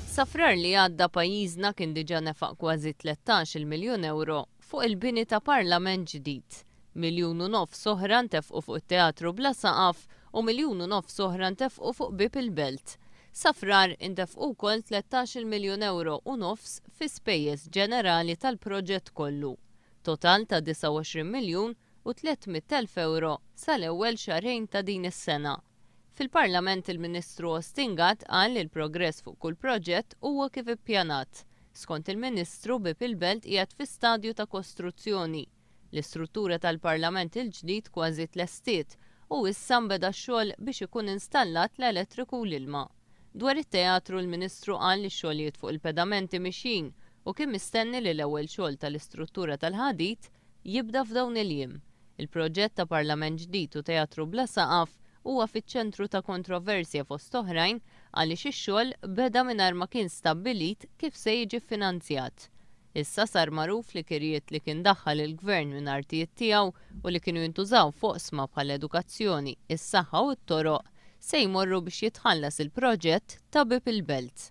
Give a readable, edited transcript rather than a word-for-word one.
Sa Frar li għadda pajjiżna kien diġà nefaq kważi 13-il miljun ewro fuq il-bini ta' Parlament ġdid. Miljun u nofs oħra ntefqu fuq it-teatru bla saqaf u miljun u nofs oħra ntefqu fuq Bieb il-Belt. Sa Frar intefqu wkoll 13-il miljun ewro u nofs fi spejjeż ġenerali tal-proġett kollu. Total ta' 29 miljun u 300,000 ewro sal-ewwel xahrejn ta' din is-sena. Fil-Parlament il-Ministru Austin Gatt qal li l-progress fuq kull proġett huwa kif ippjanat. Skont il-Ministru, Bieb il-Belt qiegħed fi stadju ta' kostruzzjoni. L-istruttura tal-Parlament il-ġdid kważi tlestiet u issa nbeda x-xogħol biex ikun installat l-elettriku u l-ilma. Dwar it-teatru l-Ministru qal li x-xogħlijiet fuq il-pedamenti mixjin u kien mistenni li l-ewwel xogħol tal-istruttura tal-ħadid jibda f'dawn il-jiem. Il-proġett ta' Parlament ġdid u teatru bla saqaf huwa fiċ-ċentru ta' kontroversja fost oħrajn għaliex ix-xogħol beda mingħajr ma kien stabbilit kif se jiġi ffinanzjat. Issa sar magħruf li kirjiet li kien daħħal il-Gvern minn artijiet tiegħu u li kienu jintużaw f'oqsma bħall-edukazzjoni, is-saħħa u t-toroq se jmorru biex jitħallas il-proġett ta' Bieb il-Belt.